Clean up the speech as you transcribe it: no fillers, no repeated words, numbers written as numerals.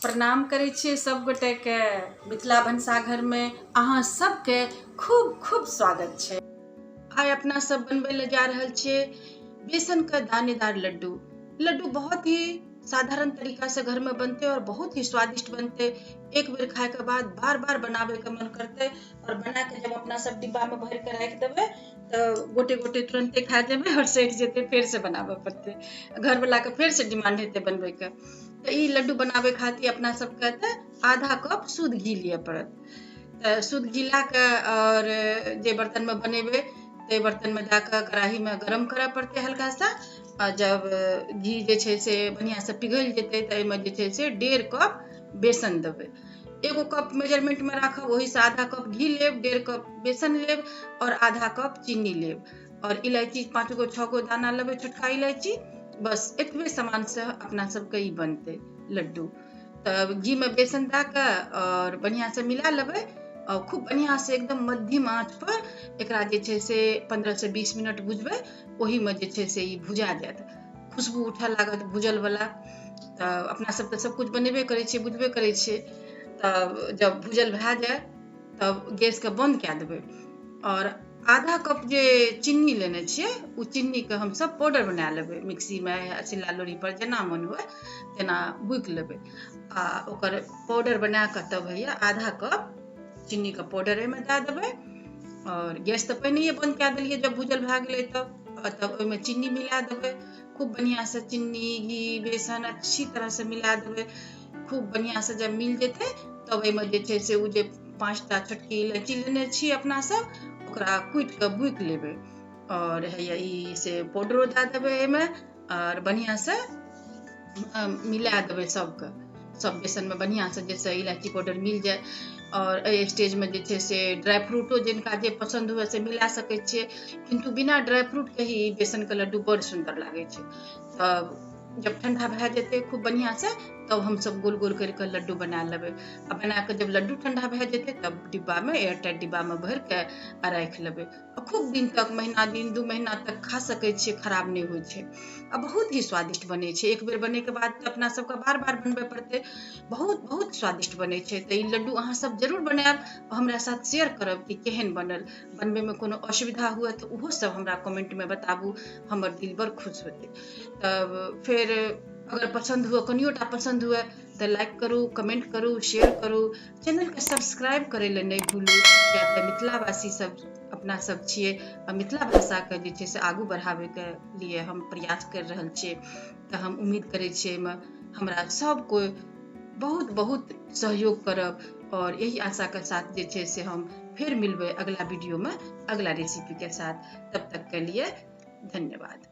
प्रणाम करै छियै सब गोटे के। मिथिला भनसाघर में अहाँ सबके खूब खूब स्वागत छै। आइ अपना सब बनबै लए जा रहल छियै बेसन के दानेदार लड्डू। लड्डू बहुत ही साधारण तरीका से घर में बनते और बहुत ही स्वादिष्ट बनते। एक बेर खाए के बाद बार बार बनावे के मन करते और बना के जब अपना सब डिब्बा में भर के राख देबै तो गोटे गोटे तुरंते खा जेबै और सठि जेतै, फेर से बनाबे पड़तै, घर वाला के फेर से डिमांड हेतै बनबै के। तऽ ई लड्डू बनाबै खातिर अपना सबके तऽ आधा कप शुद्ध घी लिअ पड़त। तऽ शुद्ध घी लए कऽ और जे बर्तनमे बनेबै ताहि बर्तनमे दए कऽ कड़ाहीमे गरम करऽ पड़तै हल्का सा। आ जब घी जे छै से बढ़िआँसँ पिघलि जेतै तऽ एहिमे जे छै से 1.5 कप बेसन देबै। एगो कप मेजरमेंटमे राखब, ओहिसँ आधा कप घी लेब, 1.5 कप बेसन लेब और आधा कप चीनी लेब और इलायची 5 गो 6 गो दाना लेबै, छोटका इलायची। बस एतबे सामानसँ अपना सबके ई बनतै लड्डू। तब घीमे बेसन दए कऽ और बढ़िआँसँ मिला लेबै और खूब बढ़िआँसँ एकदम मध्यम आँच पर एकरा जे छै से 15 से 20 मिनट भुजबै। ओहिमे जे छै से ई भुजा जायत, खुशबू उठऽ लागत भुजलवला। तऽ अपना सब तऽ सब किछु बनेबे करै छियै, बुझबे करै छियै। तब जब भुजल भए जाय तब गैसके बन्द कए देबै और आधा कप जे चीनी लेने छियै ओ चीनीके हमसब पाउडर बना लेबै मिक्सीमे या सिल्ला लोढ़ी पर, जेना मन हुए तेना बुकि लेबै आ ओकर पाउडर बना कऽ तब होइए आधा कप चीनीके पाउडर एहिमे दए देबै। और गैस तऽ पहिनहिए बन्द कए देलियै जब भुजल भए गेलै तब ओहिमे चीनी मिला देबै खूब बढ़िआँसँ। चीनी घी बेसन अच्छी तरहसँ मिला देबै खूब बढ़िआँसँ। जब मिल जेतै तब एहिमे जे छै से ओ जे 5टा छोटकी इलायची लेने छी अपना सब, ओकरा कुटि कऽ बुकि लेबै और हैया ई से पाउडरो दए देबै एहिमे और बढ़िआँसँ मिला देबै सबके, सब बेसनमे बढ़िआँसँ, जाहिसँ इलायची पाउडर मिल जाय। और एहि स्टेजमे जे छै से ड्राई फ्रूटो जिनका जे पसन्द हुए से मिला सकै छियै, किन्तु बिना ड्राई फ्रूटके ही बेसनके लड्डू बड़ सुन्दर लागै छै। तब जब ठंडा भए जेतै खूब बढ़िआँसँ तब हमसब गोल गोल करि कऽ लड्डू बना लेबै। आ बना कऽ जब लड्डू ठंडा भए जेतै तब डिब्बामे, एयरटाइट डिब्बामे भरि कऽ आ राखि लेबै। आ खूब दिन तक, महीना दिन 2 महीना तक खा सकै छियै, खराब नहि होइ छै आ बहुत ही स्वादिष्ट बनै छै। एक बेर बनैके बाद तऽ अपना सबके बार बार बनबै पड़तै, बहुत बहुत स्वादिष्ट बनै छै। तऽ ई लड्डू अहाँ सब जरूर बनायब, हमरा साथ शेयर करब कि केहन बनल। बनबैमे कोनो असुविधा हुए तऽ ओहो सब हमरा कमेंटमे बताबू, हमर दिल बड़ खुश होतै। तब फेर अगर पसन्द हुए, कनियोटा पसन्द हुए तऽ लाइक करू, कमेंट करू, शेयर करू, चैनलके सब्सक्राइब करै लए नहि भूलू। किया तऽ मिथिलावासी सब अपना सब छियै आ मिथिला भाषाके जे छै से आगू बढ़ाबैके लिए हम प्रयास करि रहल छियै। तऽ हम उम्मीद करै छियै एहिमे हमरा सब कोइ बहुत बहुत सहयोग करब और यही आशाके साथ जे छै से हम फेर मिलबै अगला वीडियोमे अगला रेसिपीके साथ। तब तक के लिए धन्यवाद।